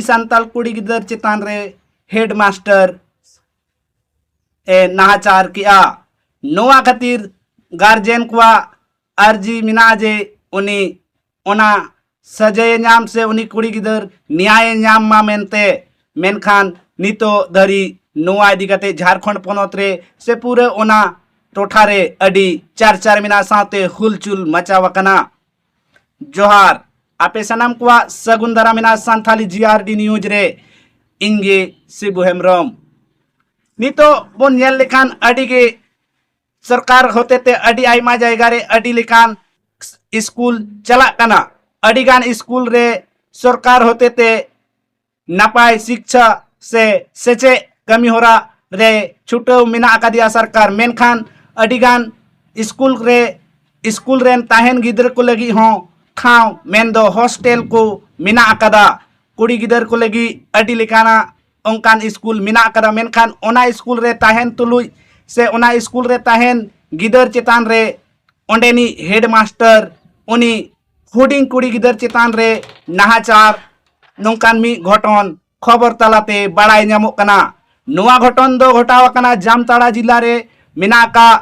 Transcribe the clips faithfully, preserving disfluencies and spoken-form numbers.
ᱥᱟᱱᱛᱟᱲ ᱠᱩᱲᱤ ᱜᱤᱫᱟᱹᱨ ᱪᱮᱛᱟᱱ ᱨᱮ ᱦᱮᱰ ᱢᱟᱥᱴᱟᱨ ᱮ ᱱᱟᱦᱟᱪᱟᱨ ᱠᱮᱜᱼᱟ᱾ ᱱᱚᱣᱟ ᱠᱷᱟᱹᱛᱤᱨ ᱜᱟᱨᱡᱮᱱ ᱠᱚᱣᱟᱜ ᱟᱨᱡᱤ ᱢᱮᱱᱟᱜᱼᱟ ᱡᱮ ᱩᱱᱤ ᱚᱱᱟ ᱥᱟᱹᱡᱟᱹᱭᱮ ᱧᱟᱢ ᱥᱮ ᱩᱱᱤ ᱠᱩᱲᱤ ᱜᱤᱫᱟᱹᱨ ᱱᱮᱭᱟᱭᱮ ᱧᱟᱢ ᱢᱟ ᱢᱮᱱᱛᱮ᱾ ᱢᱮᱱᱠᱷᱟᱱ ᱱᱤᱛᱚᱜ ᱫᱷᱟᱹᱨᱤᱡ ᱱᱚᱣᱟ ᱤᱫᱤ ᱠᱟᱛᱮ ᱡᱷᱟᱲᱠᱷᱚᱸᱰ ᱯᱚᱱᱚᱛ ᱨᱮ ᱥᱮ ᱯᱩᱨᱟᱹ ᱚᱱᱟ ᱴᱚᱴᱷᱟ ᱨᱮ ᱟᱹᱰᱤ ᱪᱟᱨᱪᱟᱨ ᱢᱮᱱᱟᱜᱼᱟ, ᱥᱟᱶᱛᱮ ᱦᱩᱞᱪᱩᱞ ᱢᱟᱪᱟᱣ ᱟᱠᱟᱱᱟ᱾ ᱡᱚᱦᱟᱨ, ᱟᱯᱮ ᱥᱟᱱᱟᱢ ᱠᱚᱣᱟᱜ ᱥᱟᱹᱜᱩᱱ ᱫᱟᱨᱟᱢ ᱢᱮᱱᱟᱜᱼᱟ ᱥᱟᱱᱛᱷᱟᱞᱤ ᱡᱤ ᱟᱨ ᱰᱤ ᱱᱤᱭᱩᱡᱽ ᱨᱮ᱾ ᱤᱧ ᱜᱮ ᱥᱤᱵᱩ ᱦᱮᱢᱵᱨᱚᱢ᱾ ᱱᱤᱛᱚᱜ ᱵᱚᱱ ᱧᱮᱞ ᱞᱮᱠᱷᱟᱱ ᱟᱹᱰᱤ ᱜᱮ ᱥᱚᱨᱠᱟᱨ ᱦᱚᱛᱮᱛᱮ ᱟᱹᱰᱤ ᱟᱭᱢᱟ ᱡᱟᱭᱜᱟ ᱨᱮ ᱟᱹᱰᱤ ᱞᱮᱠᱟᱱ ᱥᱠᱩᱞ ᱪᱟᱞᱟᱜ ᱠᱟᱱᱟ᱾ ᱟᱹᱰᱤᱜᱟᱱ ᱥᱠᱩᱞ ᱨᱮ ᱥᱚᱨᱠᱟᱨ ᱦᱚᱛᱮᱛᱮ ᱱᱟᱯᱟᱭ ᱥᱤᱠᱪᱷᱟ ᱥᱮ ᱥᱮᱪᱮᱫ ᱠᱟᱹᱢᱤ ᱦᱚᱨᱟ ᱨᱮ ᱪᱷᱩᱴᱟᱹᱣ ᱢᱮᱱᱟᱜ ᱟᱠᱟᱫᱮᱭᱟ ᱥᱚᱨᱠᱟᱨ, ᱢᱮᱱᱠᱷᱟᱱ ᱟᱹᱰᱤᱜᱟᱱ ᱥᱠᱩᱞ ᱨᱮ, ᱥᱠᱩᱞ ᱨᱮᱱ ᱛᱟᱦᱮᱱ ᱜᱤᱫᱽᱨᱟᱹ ᱠᱚ ᱞᱟᱹᱜᱤᱫ ᱦᱚᱸ ᱴᱷᱟᱶ ᱢᱮᱱᱫᱚ ᱦᱳᱥᱴᱮᱞ ᱠᱚ ᱢᱮᱱᱟᱜ ᱟᱠᱟᱫᱟ᱾ ᱠᱩᱲᱤ ᱜᱤᱫᱟᱹᱨ ᱠᱚ ᱞᱟᱹᱜᱤᱫ ᱟᱹᱰᱤ ᱞᱮᱠᱟᱱᱟᱜ ᱚᱱᱠᱟᱱ ᱥᱠᱩᱞ ᱢᱮᱱᱟᱜ ᱟᱠᱟᱫᱟ, ᱢᱮᱱᱠᱷᱟᱱ ᱚᱱᱟ ᱥᱠᱩᱞ ᱨᱮ ᱛᱟᱦᱮᱱ ᱛᱩᱞᱩᱡ ᱥᱮ ᱚᱱᱟ ᱥᱠᱩᱞ ᱨᱮ ᱛᱟᱦᱮᱱ ᱜᱤᱫᱟᱹᱨ ᱪᱮᱛᱟᱱ ᱨᱮ ᱚᱸᱰᱮᱱᱤᱡ ᱦᱮᱰ ᱢᱟᱥᱴᱟᱨ ᱩᱱᱤ ᱦᱩᱰᱤᱧ ᱠᱩᱲᱤ ᱜᱤᱫᱟᱹᱨ ᱪᱮᱛᱟᱱ ᱨᱮ ᱱᱟᱦᱟᱪᱟᱨ, ᱱᱚᱝᱠᱟᱱ ᱢᱤᱫ ᱜᱷᱚᱴᱚᱱ ᱠᱷᱚᱵᱚᱨ ᱛᱟᱞᱟᱛᱮ ᱵᱟᱲᱟᱭ ᱧᱟᱢᱚᱜ ᱠᱟᱱᱟ᱾ ᱱᱚᱣᱟ ᱜᱷᱚᱴᱚᱱ ᱫᱚ ᱜᱷᱚᱴᱟᱣ ᱟᱠᱟᱱᱟ ᱡᱟᱢᱛᱟᱲᱟ ᱡᱤᱞᱟ ᱨᱮ ᱢᱮᱱᱟᱜ ᱟᱠᱟᱫ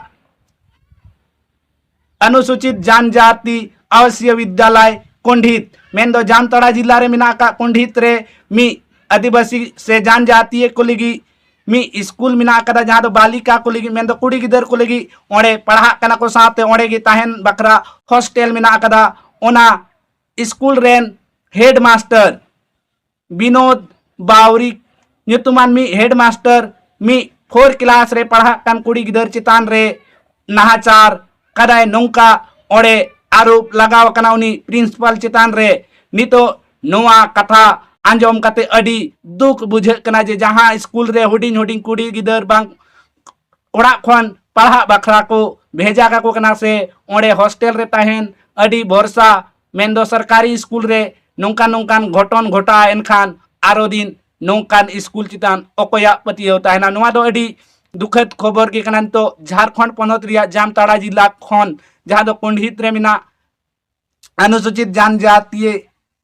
ᱚᱱᱩᱥᱩᱪᱤᱛ ᱡᱟᱱᱡᱟᱛᱤ ᱟᱣᱟᱥᱤᱭᱚ ᱵᱤᱫᱽᱭᱟᱞᱚᱭ ᱠᱚᱱᱰᱷᱤᱛ, ᱢᱮᱱᱫᱚ ᱡᱟᱢᱛᱟᱲᱟ ᱡᱤᱞᱟ ᱨᱮ ᱢᱮᱱᱟᱜ ᱟᱠᱟᱫ ᱠᱚᱱᱰᱷᱤᱛ ᱨᱮ ᱢᱤᱫ ᱟᱹᱫᱤᱵᱟᱹᱥᱤ ᱥᱮ ᱡᱟᱱᱡᱟᱛᱤᱭᱚ ᱠᱚ ᱞᱟᱹᱜᱤᱫ ᱢᱤᱫ ᱥᱠᱩᱞ ᱢᱮᱱᱟᱜ ᱟᱠᱟᱫᱟ, ᱡᱟᱦᱟᱸ ᱫᱚ ᱵᱟᱞᱤᱠᱟ ᱠᱚ ᱞᱟᱹᱜᱤᱫ, ᱢᱮᱱᱫᱚ ᱠᱩᱲᱤ ᱜᱤᱫᱟᱹᱨ ᱠᱚ ᱞᱟᱹᱜᱤᱫ᱾ ᱚᱸᱰᱮ ᱯᱟᱲᱦᱟᱜ ᱠᱟᱱᱟ ᱠᱚ, ᱥᱟᱶᱛᱮ ᱚᱸᱰᱮ ᱜᱮ ᱛᱟᱦᱮᱱ ᱵᱟᱠᱷᱨᱟ ᱦᱳᱥᱴᱮᱞ ᱢᱮᱱᱟᱜ ᱟᱠᱟᱫᱟ᱾ ᱚᱱᱟ ᱥᱠᱩᱞ ᱨᱮᱱ ᱦᱮᱰ ᱢᱟᱥᱴᱟᱨ ᱵᱤᱱᱳᱫ ᱵᱟᱣᱨᱤᱠ ᱧᱩᱛᱩᱢᱟᱱ ᱢᱤᱫ ᱦᱮᱰ ᱢᱟᱥᱴᱟᱨ ᱢᱤᱫ ᱯᱷᱳᱨ ᱠᱞᱟᱥ ᱨᱮ ᱯᱟᱲᱦᱟᱜ ᱠᱟᱱ ᱠᱩᱲᱤ ᱜᱤᱫᱟᱹᱨ ᱪᱮᱛᱟᱱ ᱨᱮ ᱱᱟᱦᱟᱪᱟᱨ ᱠᱟᱫᱟᱭ, ᱱᱚᱝᱠᱟ ᱚᱸᱰᱮ ᱟᱨᱳᱯ ᱞᱟᱜᱟᱣ ᱟᱠᱟᱱᱟ ᱩᱱᱤ ᱯᱨᱤᱱᱥᱤᱯᱟᱞ ᱪᱮᱛᱟᱱ ᱨᱮ᱾ ᱱᱤᱛᱚᱜ ᱱᱚᱣᱟ ᱠᱟᱛᱷᱟ ᱟᱸᱡᱚᱢ ᱠᱟᱛᱮ ᱟᱹᱰᱤ ᱫᱩᱠ ᱵᱩᱡᱷᱟᱹᱜ ᱠᱟᱱᱟ ᱡᱮ ᱡᱟᱦᱟᱸ ᱥᱠᱩᱞ ᱨᱮ ᱦᱩᱰᱤᱧ ᱦᱩᱰᱤᱧ ᱠᱩᱲᱤ ᱜᱤᱫᱟᱹᱨ ᱵᱟᱝ ᱚᱲᱟᱜ ᱠᱷᱚᱱ ᱯᱟᱲᱦᱟᱜ ᱵᱟᱠᱷᱨᱟ ᱠᱚ ᱵᱷᱮᱡᱟ ᱠᱟᱠᱚ ᱠᱟᱱᱟ ᱥᱮ ᱚᱸᱰᱮ ᱦᱳᱥᱴᱮᱞ ᱨᱮ ᱛᱟᱦᱮᱱ ᱟᱹᱰᱤ ᱵᱷᱚᱨᱥᱟ, ᱢᱮᱱᱫᱚ ᱥᱚᱨᱠᱟᱨᱤ ᱥᱠᱩᱞ ᱨᱮ ᱱᱚᱝᱠᱟᱱ ᱱᱚᱝᱠᱟᱱ ᱜᱷᱚᱴᱚᱱ ᱜᱷᱚᱴᱟᱜᱼᱟ, ᱮᱱᱠᱷᱟᱱ ᱟᱨᱚ ᱫᱤᱱ ᱱᱚᱝᱠᱟᱱ ᱥᱠᱩᱞ ᱪᱮᱛᱟᱱ ᱚᱠᱚᱭᱟᱜ ᱯᱟᱹᱛᱭᱟᱹᱣ ᱛᱟᱦᱮᱱᱟ? ᱱᱚᱣᱟ ᱫᱚ ᱟᱹᱰᱤ ᱫᱩᱠᱷᱟᱹᱛ ᱠᱷᱚᱵᱚᱨ ᱜᱮ ᱠᱟᱱᱟ᱾ ᱱᱤᱛᱚᱜ ᱡᱷᱟᱲᱠᱷᱚᱸᱰ ᱯᱚᱱᱚᱛ ᱨᱮᱭᱟᱜ ᱡᱟᱢᱛᱟᱲᱟ ᱡᱤᱞᱟ ᱠᱷᱚᱱ, ᱡᱟᱦᱟᱸ ᱫᱚ ᱠᱚᱱᱰᱷᱤᱛ ᱨᱮ ᱢᱮᱱᱟᱜ ᱚᱱᱩᱥᱩᱪᱤᱛ ᱡᱟᱱᱡᱟᱛᱤᱭᱚ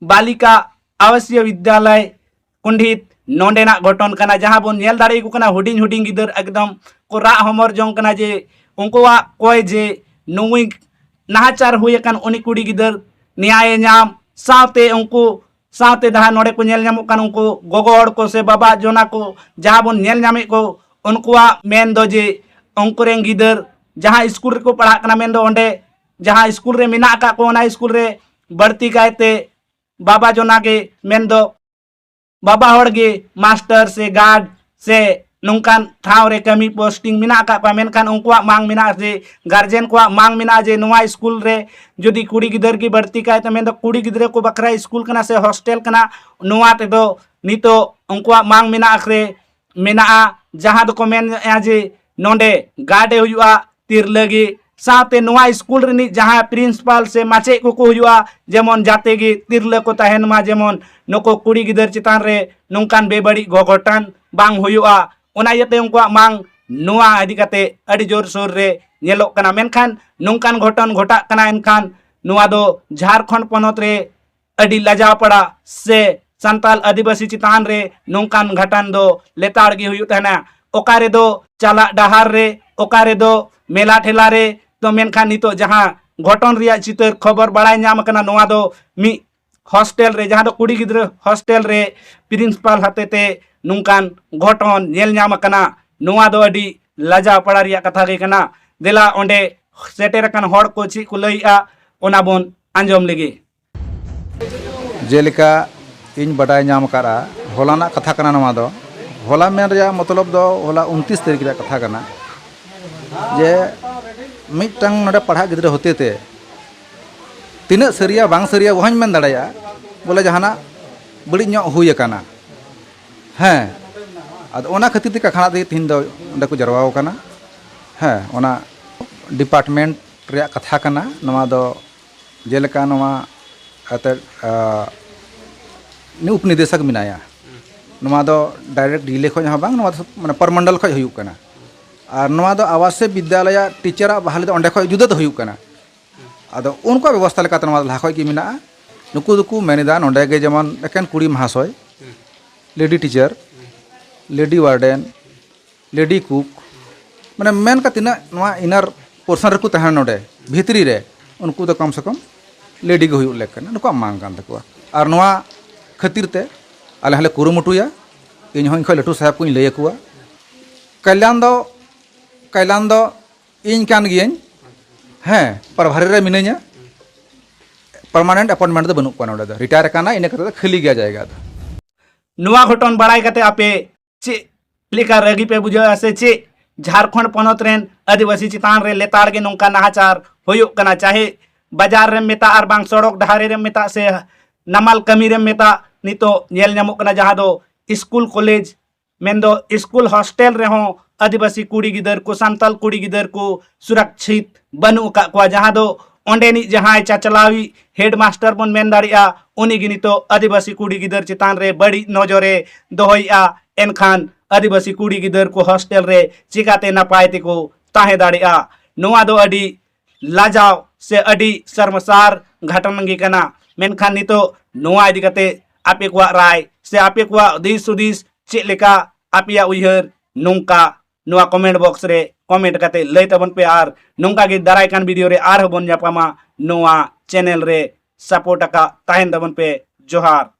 ᱵᱟᱞᱤᱠᱟ ᱟᱣᱟᱥᱤᱭᱚ ᱵᱤᱫᱽᱭᱟᱞᱚᱭ ᱠᱩᱱᱰᱷᱤᱛ ᱱᱚᱰᱮᱱᱟᱜ ᱜᱷᱚᱴᱚᱱ ᱠᱟᱱᱟ, ᱡᱟᱦᱟᱸ ᱵᱚᱱ ᱧᱮᱞ ᱫᱟᱲᱮᱭᱟᱠᱚ ᱠᱟᱱᱟ, ᱦᱩᱰᱤᱧ ᱦᱩᱰᱤᱧ ᱜᱤᱫᱟᱹᱨ ᱮᱠᱫᱚᱢ ᱠᱚ ᱨᱟᱜ ᱦᱚᱢᱚᱨ ᱡᱚᱝ ᱠᱟᱱᱟ ᱡᱮ ᱩᱱᱠᱩᱣᱟᱜ ᱠᱚᱭ ᱡᱮ ᱱᱩᱭ ᱱᱟᱦᱟᱪᱟᱨ ᱦᱩᱭ ᱟᱠᱟᱱ ᱩᱱᱤ ᱠᱩᱲᱤ ᱜᱤᱫᱟᱹᱨ ᱱᱮᱭᱟᱭᱮ ᱧᱟᱢ, ᱥᱟᱶᱛᱮ ᱩᱱᱠᱩ ᱥᱟᱶᱛᱮ ᱡᱟᱦᱟᱸ ᱱᱚᱰᱮ ᱠᱚ ᱧᱮᱞ ᱧᱟᱢᱚᱜ ᱠᱟᱱ ᱩᱱᱠᱩ ᱜᱚᱜᱚ ᱦᱚᱲ ᱠᱚ ᱥᱮ ᱵᱟᱵᱟ ᱡᱚᱱᱟ ᱠᱚ ᱡᱟᱦᱟᱸ ᱵᱚᱱ ᱧᱮᱞ ᱧᱟᱢᱮᱫ ᱠᱚ, ᱩᱱᱠᱩᱣᱟᱜ ᱢᱮᱱ ᱫᱚ ᱡᱮ ᱩᱱᱠᱩ ᱨᱮᱱ ᱜᱤᱫᱟᱹᱨ ᱡᱟᱦᱟᱸ ᱤᱥᱠᱩᱞ ᱨᱮᱠᱚ ᱯᱟᱲᱦᱟᱜ ᱠᱟᱱᱟ, ᱢᱮᱱᱫᱚ ᱚᱸᱰᱮ ᱡᱟᱦᱟᱸ ᱤᱥᱠᱩᱞ ᱨᱮ ᱢᱮᱱᱟᱜ ᱟᱠᱟᱫ ᱠᱚ, ᱚᱱᱟ ᱤᱥᱠᱩᱞ ᱨᱮ ᱵᱟᱹᱲᱛᱤ ᱠᱟᱭᱛᱮ ᱵᱟᱵᱟ ᱡᱚᱱᱟ ᱜᱮ, ᱢᱮᱱᱫᱚ ᱵᱟᱵᱟ ᱦᱚᱲ ᱜᱮ ᱢᱟᱥᱴᱟᱨ ᱥᱮ ᱜᱟᱨᱰ ᱥᱮ ᱱᱚᱝᱠᱟᱱ ᱴᱷᱟᱶ ᱨᱮ ᱠᱟᱹᱢᱤ ᱯᱳᱥᱴᱤᱝ ᱢᱮᱱᱟᱜ ᱟᱠᱟᱫ ᱠᱚᱣᱟ, ᱢᱮᱱᱠᱷᱟᱱ ᱩᱱᱠᱩᱣᱟᱜ ᱢᱟᱝ ᱢᱮᱱᱟᱜᱼᱟ ᱡᱮ ᱜᱟᱨᱡᱮᱱ ᱠᱚᱣᱟᱜ ᱢᱟᱝ ᱢᱮᱱᱟᱜᱼᱟ ᱡᱮ ᱱᱚᱣᱟ ᱤᱥᱠᱩᱞ ᱨᱮ ᱡᱩᱫᱤ ᱠᱩᱲᱤ ᱜᱤᱫᱟᱹᱨ ᱜᱮ ᱵᱟᱹᱲᱛᱤ ᱠᱟᱭᱛᱮ, ᱢᱮᱱᱫᱚ ᱠᱩᱲᱤ ᱜᱤᱫᱽᱨᱟᱹ ᱠᱚ ᱵᱟᱠᱷᱨᱟ ᱤᱥᱠᱩᱞ ᱠᱟᱱᱟ ᱥᱮ ᱦᱳᱥᱴᱮᱞ ᱠᱟᱱᱟ, ᱱᱚᱣᱟ ᱛᱮᱫᱚ ᱱᱤᱛᱚᱜ ᱩᱱᱠᱩᱣᱟᱜ ᱢᱟᱝ ᱢᱮᱱᱟᱜᱼᱟ ᱥᱮ ᱢᱮᱱᱟᱜᱼᱟ, ᱡᱟᱦᱟᱸ ᱫᱚᱠᱚ ᱢᱮᱱᱮᱫᱼᱟ ᱡᱮ ᱱᱚᱰᱮ ᱜᱟᱨᱰ ᱮ ᱦᱩᱭᱩᱜᱼᱟ ᱛᱤᱨᱞᱟᱹ ᱜᱮ, ᱥᱟᱶᱛᱮ ᱱᱚᱣᱟ ᱤᱥᱠᱩᱞ ᱨᱤᱱᱤᱡ ᱡᱟᱦᱟᱸ ᱯᱨᱤᱱᱥᱤᱯᱟᱞ ᱥᱮ ᱢᱟᱪᱮᱫ ᱠᱚᱠᱚ ᱦᱩᱭᱩᱜᱼᱟ, ᱡᱮᱢᱚᱱ ᱡᱟᱛᱮ ᱜᱮ ᱛᱤᱨᱞᱟᱹ ᱠᱚ ᱛᱟᱦᱮᱱ ᱢᱟ, ᱡᱮᱢᱚᱱ ᱱᱩᱠᱩ ᱠᱩᱲᱤ ᱜᱤᱫᱟᱹᱨ ᱪᱮᱛᱟᱱ ᱨᱮ ᱱᱚᱝᱠᱟᱱ ᱵᱮᱵᱟᱹᱲᱤᱡ ᱜᱷᱚᱴᱚᱱ ᱵᱟᱝ ᱦᱩᱭᱩᱜᱼᱟ᱾ ᱚᱱᱟ ᱤᱭᱟᱹᱛᱮ ᱩᱱᱠᱩᱣᱟᱜ ᱢᱟᱝ ᱱᱚᱣᱟ ᱤᱫᱤ ᱠᱟᱛᱮ ᱟᱹᱰᱤ ᱡᱳᱨᱥᱳᱨ ᱨᱮ ᱧᱮᱞᱚᱜ ᱠᱟᱱᱟ᱾ ᱢᱮᱱᱠᱷᱟᱱ ᱱᱚᱝᱠᱟᱱ ᱜᱷᱚᱴᱚᱱ ᱜᱷᱚᱴᱟᱜ ᱠᱟᱱᱟ, ᱮᱱᱠᱷᱟᱱ ᱱᱚᱣᱟ ᱫᱚ ᱡᱷᱟᱲᱠᱷᱚᱸᱰ ᱯᱚᱱᱚᱛ ᱨᱮ ᱟᱹᱰᱤ ᱞᱟᱡᱟᱣ ᱯᱟᱲᱟ ᱥᱮ ᱥᱟᱱᱛᱟᱞ ᱟᱹᱫᱤᱵᱟᱹᱥᱤ ᱪᱮᱛᱟᱱ ᱨᱮ ᱱᱚᱝᱠᱟᱱ ᱜᱷᱟᱴᱟᱱ ᱫᱚ ᱞᱮᱛᱟᱲ ᱜᱮ ᱦᱩᱭᱩᱜ ᱛᱟᱦᱮᱱᱟ᱾ ᱚᱠᱟ ᱨᱮᱫᱚ ᱪᱟᱞᱟᱜ ᱰᱟᱦᱟᱨ ᱨᱮ, ᱚᱠᱟ ᱨᱮᱫᱚ ᱢᱮᱞᱟ ᱴᱷᱮᱞᱟ ᱨᱮ, ᱛᱚ ᱢᱮᱱᱠᱷᱟᱱ ᱱᱤᱛᱚᱜ ᱡᱟᱦᱟᱸ ᱜᱷᱚᱴᱚᱱ ᱨᱮᱭᱟᱜ ᱪᱤᱛᱟᱹᱨ ᱠᱷᱚᱵᱚᱨ ᱵᱟᱲᱟᱭ ᱧᱟᱢ ᱟᱠᱟᱱᱟ, ᱱᱚᱣᱟ ᱫᱚ ᱢᱤᱫ ᱦᱳᱥᱴᱮᱞ ᱨᱮ, ᱡᱟᱦᱟᱸ ᱫᱚ ᱠᱩᱲᱤ ᱜᱤᱫᱽᱨᱟᱹ ᱦᱳᱥᱴᱮᱞ ᱨᱮ ᱯᱨᱤᱱᱥᱤᱯᱟᱞ ᱦᱚᱛᱮᱛᱮ ᱱᱚᱝᱠᱟᱱ ᱜᱷᱚᱴᱚᱱ ᱧᱮᱞ ᱧᱟᱢ ᱟᱠᱟᱱᱟ᱾ ᱱᱚᱣᱟ ᱫᱚ ᱟᱹᱰᱤ ᱞᱟᱡᱟᱣ ᱯᱟᱲᱟ ᱨᱮᱭᱟᱜ ᱠᱟᱛᱷᱟ ᱜᱮ ᱠᱟᱱᱟ᱾ ᱫᱮᱞᱟ ᱚᱸᱰᱮ ᱥᱮᱴᱮᱨ ᱟᱠᱟᱱ ᱦᱚᱲ ᱠᱚ ᱪᱮᱫ ᱠᱚ ᱞᱟᱹᱭᱮᱜᱼᱟ, ᱚᱱᱟ ᱵᱚᱱ ᱟᱸᱡᱚᱢ ᱞᱮᱜᱮ᱾ ᱡᱮᱞᱮᱠᱟ ᱤᱧ ᱵᱟᱰᱟᱭ ᱧᱟᱢ ᱟᱠᱟᱫᱼᱟ, ᱦᱚᱞᱟᱱᱟᱜ ᱠᱟᱛᱷᱟ ᱠᱟᱱᱟ ᱱᱚᱣᱟ ᱫᱚ᱾ ᱦᱚᱞᱟ ᱢᱮᱱ ᱨᱮᱭᱟᱜ ᱢᱚᱛᱞᱚᱵ ᱫᱚ ᱦᱚᱞᱟ ᱩᱱᱛᱨᱤᱥ ᱛᱟᱹᱨᱤᱠᱷ ᱨᱮᱭᱟᱜ ᱠᱟᱛᱷᱟ ᱠᱟᱱᱟ, ᱡᱮ ᱢᱤᱫᱴᱟᱝ ᱱᱚᱰᱮ ᱯᱟᱲᱦᱟᱜ ᱜᱤᱫᱽᱨᱟᱹ ᱦᱚᱛᱮᱛᱮ ᱛᱤᱱᱟᱹᱜ ᱥᱟᱹᱨᱤᱭᱟ ᱵᱟᱝ ᱥᱟᱹᱨᱤᱭᱟ ᱚᱦᱚᱧ ᱢᱮᱱ ᱫᱟᱲᱮᱭᱟᱜᱼᱟ, ᱵᱚᱞᱮ ᱡᱟᱦᱟᱱᱟᱜ ᱵᱟᱹᱲᱤᱡ ᱧᱚᱜ ᱦᱩᱭ ᱟᱠᱟᱱᱟ᱾ ᱦᱮᱸ, ᱟᱫᱚ ᱚᱱᱟ ᱠᱷᱟᱹᱛᱤᱨ ᱛᱮ ᱠᱟᱠᱷᱟᱱᱟ ᱛᱮᱜᱮ ᱛᱮᱦᱮᱧ ᱫᱚ ᱚᱸᱰᱮ ᱠᱚ ᱡᱟᱨᱣᱟ ᱟᱠᱟᱱᱟ᱾ ᱦᱮᱸ, ᱚᱱᱟ ᱰᱤᱯᱟᱨᱴᱢᱮᱱᱴ ᱨᱮᱭᱟᱜ ᱠᱟᱛᱷᱟ ᱠᱟᱱᱟ ᱱᱚᱣᱟ ᱫᱚ᱾ ᱡᱮᱞᱮᱠᱟ ᱱᱚᱣᱟ ᱮᱱᱛᱮᱫ, ᱟ, ᱩᱱᱤ ᱩᱯᱱᱤᱫᱮᱥᱚᱠ ᱢᱮᱱᱟᱭᱟ, ᱱᱚᱣᱟ ᱫᱚ ᱰᱟᱭᱨᱮᱠᱴ ᱰᱤᱞᱮ ᱠᱷᱚᱱ ᱦᱚᱸ ᱵᱟᱝ, ᱱᱚᱣᱟ ᱫᱚ ᱢᱟᱱᱮ ᱯᱚᱨᱢᱚᱱᱰᱚᱞ ᱠᱷᱚᱱ ᱦᱩᱭᱩᱜ ᱠᱟᱱᱟ᱾ ᱟᱨ ᱱᱚᱣᱟ ᱫᱚ ᱟᱵᱟᱥᱤᱠ ᱵᱤᱫᱽᱭᱟᱞᱚᱭᱟᱜ ᱴᱤᱪᱟᱨᱟᱜ ᱵᱟᱦᱟᱞᱤ ᱫᱚ ᱚᱸᱰᱮ ᱠᱷᱚᱱ ᱡᱩᱫᱟᱹ ᱫᱚ ᱦᱩᱭᱩᱜ ᱠᱟᱱᱟ᱾ ᱟᱫᱚ ᱩᱱᱠᱩᱣᱟᱜ ᱵᱮᱵᱚᱥᱛᱷᱟ ᱞᱮᱠᱟᱛᱮ ᱱᱚᱣᱟ ᱫᱚ ᱞᱟᱦᱟ ᱠᱷᱚᱱ ᱜᱮ ᱢᱮᱱᱟᱜᱼᱟ᱾ ᱱᱩᱠᱩ ᱫᱚᱠᱚ ᱢᱮᱱ ᱮᱫᱟ ᱱᱚᱸᱰᱮ ᱜᱮ ᱡᱮᱢᱚᱱ ᱮᱠᱮᱱ ᱠᱩᱲᱤ ᱢᱟᱦᱟᱥᱚᱭ, ᱞᱮᱰᱤ ᱴᱤᱪᱟᱨ, ᱞᱮᱰᱤ ᱣᱟᱨᱰᱮᱱ, ᱞᱮᱰᱤ ᱠᱩᱠ, ᱢᱟᱱᱮ ᱢᱮᱱ ᱠᱟᱛᱮ ᱛᱤᱱᱟᱹᱜ ᱱᱚᱣᱟ ᱤᱱᱟᱨ ᱯᱳᱨᱥᱚᱱ ᱨᱮᱠᱚ ᱛᱟᱦᱮᱱᱟ ᱱᱚᱰᱮ ᱵᱷᱤᱛᱨᱤ ᱨᱮ, ᱩᱱᱠᱩ ᱫᱚ ᱠᱚᱢ ᱥᱮ ᱠᱚᱢ ᱞᱮᱰᱤ ᱜᱮ ᱦᱩᱭᱩᱜ ᱞᱮᱠ ᱠᱟᱱᱟ, ᱱᱩᱠᱩᱣᱟᱜ ᱢᱟᱝ ᱠᱟᱱ ᱛᱟᱠᱚᱣᱟ᱾ ᱟᱨ ᱱᱚᱣᱟ ᱠᱷᱟᱹᱛᱤᱨ ᱛᱮ ᱟᱞᱮ ᱦᱚᱸᱞᱮ ᱠᱩᱨᱩᱢᱩᱴᱩᱭᱟ, ᱤᱧ ᱦᱚᱸ ᱤᱧ ᱠᱷᱚᱱ ᱞᱟᱹᱴᱩ ᱥᱟᱦᱮᱵᱽ ᱠᱚᱧ ᱞᱟᱹᱭ ᱟᱠᱚᱣᱟ᱾ ᱠᱟᱞᱭᱟᱱ ᱫᱚ, ᱠᱟᱞᱭᱟᱱ ᱫᱚ ᱤᱧ ᱠᱟᱱ ᱜᱤᱭᱟᱹᱧ, ᱦᱮᱸ, ᱯᱨᱚᱵᱷᱟᱨᱤ ᱨᱮ ᱢᱤᱱᱟᱹᱧᱟ, ᱯᱟᱨᱢᱟᱱᱮᱱᱴ ᱮᱯᱚᱭᱮᱱᱴᱢᱮᱱᱴ ᱫᱚ ᱵᱟᱹᱱᱩᱜ ᱠᱚᱣᱟ ᱱᱚᱰᱮ ᱫᱚ, ᱨᱤᱴᱟᱭᱟᱨ ᱟᱠᱟᱱᱟ, ᱤᱱᱟᱹ ᱠᱟᱛᱮ ᱫᱚ ᱠᱷᱟᱹᱞᱤ ᱜᱮᱭᱟ ᱡᱟᱭᱜᱟ ᱫᱚ᱾ ᱱᱚᱣᱟ ᱜᱷᱚᱴᱚᱱ ᱵᱟᱲᱟᱭ ᱠᱟᱛᱮ ᱟᱯᱮ ᱪᱮᱫ ᱞᱮᱠᱟ ᱨᱟᱹᱜᱤ ᱯᱮ ᱵᱩᱡᱷᱟᱹᱣᱟ ᱥᱮ ᱪᱮᱫ? ᱡᱷᱟᱲᱠᱷᱚᱸᱰ ᱯᱚᱱᱚᱛ ᱨᱮᱱ ᱟᱹᱫᱤᱵᱟᱹᱥᱤ ᱪᱮᱛᱟᱱ ᱨᱮ ᱞᱮᱛᱟᱲ ᱜᱮ ᱱᱚᱝᱠᱟ ᱱᱟᱦᱟᱪᱟᱨ ᱦᱩᱭᱩᱜ ᱠᱟᱱᱟ, ᱪᱟᱦᱮ ᱵᱟᱡᱟᱨ ᱨᱮᱢ ᱢᱮᱛᱟᱜ ᱟᱨ ᱵᱟᱝ ᱥᱚᱲᱚᱠ ᱰᱟᱦᱟᱨ ᱨᱮᱢ ᱢᱮᱛᱟᱜ ᱥᱮ ᱱᱟᱢᱟᱞ ᱠᱟᱹᱢᱤ ᱨᱮᱢ ᱢᱮᱛᱟᱜ, ᱱᱤᱛᱚᱜ ᱧᱮᱞ ᱧᱟᱢᱚᱜ ᱠᱟᱱᱟ ᱡᱟᱦᱟᱸ ᱫᱚ ᱥᱠᱩᱞ ᱠᱚᱞᱮᱡᱽ ᱢᱮᱱᱫᱚ ᱥᱠᱩᱞ ᱦᱚᱥᱴᱮᱞ ᱨᱮᱦᱚᱸ ᱟᱹᱫᱤᱵᱟᱹᱥᱤ ᱠᱩᱲᱤ ᱜᱤᱫᱟᱹᱨ ᱠᱚ, ᱥᱟᱱᱛᱟᱞ ᱠᱩᱲᱤ ᱜᱤᱫᱟᱹᱨ ᱠᱚ ᱥᱩᱨᱚᱠᱪᱷᱤᱛ ᱵᱟᱹᱱᱩᱜ ᱟᱠᱟᱫ ᱠᱚᱣᱟ, ᱡᱟᱦᱟᱸ ᱫᱚ ᱚᱸᱰᱮᱱᱤᱡ ᱡᱟᱦᱟᱸᱭ ᱪᱟᱪᱞᱟᱣᱤᱡ ᱦᱮᱰᱢᱟᱥᱴᱟᱨ ᱵᱚᱱ ᱢᱮᱱ ᱫᱟᱲᱮᱭᱟᱜᱼᱟ, ᱩᱱᱤ ᱜᱮ ᱱᱤᱛᱚᱜ ᱟᱹᱫᱤᱵᱟᱹᱥᱤ ᱠᱩᱲᱤ ᱜᱤᱫᱟᱹᱨ ᱪᱮᱛᱟᱱ ᱨᱮ ᱵᱟᱹᱲᱤᱡ ᱱᱚᱡᱚᱨᱮ ᱫᱚᱦᱚᱭᱮᱫᱼᱟ᱾ ᱮᱱᱠᱷᱟᱱ ᱟᱹᱫᱤᱵᱟᱹᱥᱤ ᱠᱩᱲᱤ ᱜᱤᱫᱟᱹᱨ ᱠᱚ ᱦᱚᱥᱴᱮᱞ ᱨᱮ ᱪᱤᱠᱟᱛᱮ ᱱᱟᱯᱟᱭ ᱛᱮᱠᱚ ᱛᱟᱦᱮᱸ ᱫᱟᱲᱮᱭᱟᱜᱼᱟ? ᱱᱚᱣᱟ ᱫᱚ ᱟᱹᱰᱤ ᱞᱟᱡᱟᱣ ᱥᱮ ᱟᱹᱰᱤ ᱥᱚᱨᱢᱥᱟᱨ ᱜᱷᱚᱴᱚᱱ ᱜᱮ ᱠᱟᱱᱟ᱾ ᱢᱮᱱᱠᱷᱟᱱ ᱱᱤᱛᱚᱜ ᱱᱚᱣᱟ ᱤᱫᱤ ᱠᱟᱛᱮ ᱟᱯᱮ ᱠᱚᱣᱟᱜ ᱨᱟᱭ ᱥᱮ ᱟᱯᱮ ᱠᱚᱣᱟᱜ ᱫᱤᱥ ᱦᱩᱫᱤᱥ ᱪᱮᱫ ᱞᱮᱠᱟ, ᱟᱯᱮᱭᱟᱜ ᱩᱭᱦᱟᱹᱨ ᱱᱚᱝᱠᱟ ᱱᱚᱣᱟ ᱠᱚᱢᱮᱱᱴ ᱵᱚᱠᱥ ᱨᱮ ᱠᱚᱢᱮᱱᱴ ᱠᱟᱛᱮ ᱞᱟᱹᱭ ᱛᱟᱵᱚᱱ ᱯᱮ᱾ ᱟᱨ ᱱᱚᱝᱠᱟ ᱜᱮ ᱫᱟᱨᱟᱭ ᱠᱟᱱ ᱵᱷᱤᱰᱤᱭᱳ ᱨᱮ ᱟᱨᱦᱚᱸ ᱵᱚᱱ ᱧᱟᱯᱟᱢᱟ᱾ ᱱᱚᱣᱟ ᱪᱮᱱᱮᱞ ᱨᱮ ᱥᱟᱯᱳᱨᱴ ᱟᱠᱟᱫ ᱛᱟᱦᱮᱱ ᱛᱟᱵᱚᱱ ᱯᱮ᱾ ᱡᱚᱦᱟᱨ᱾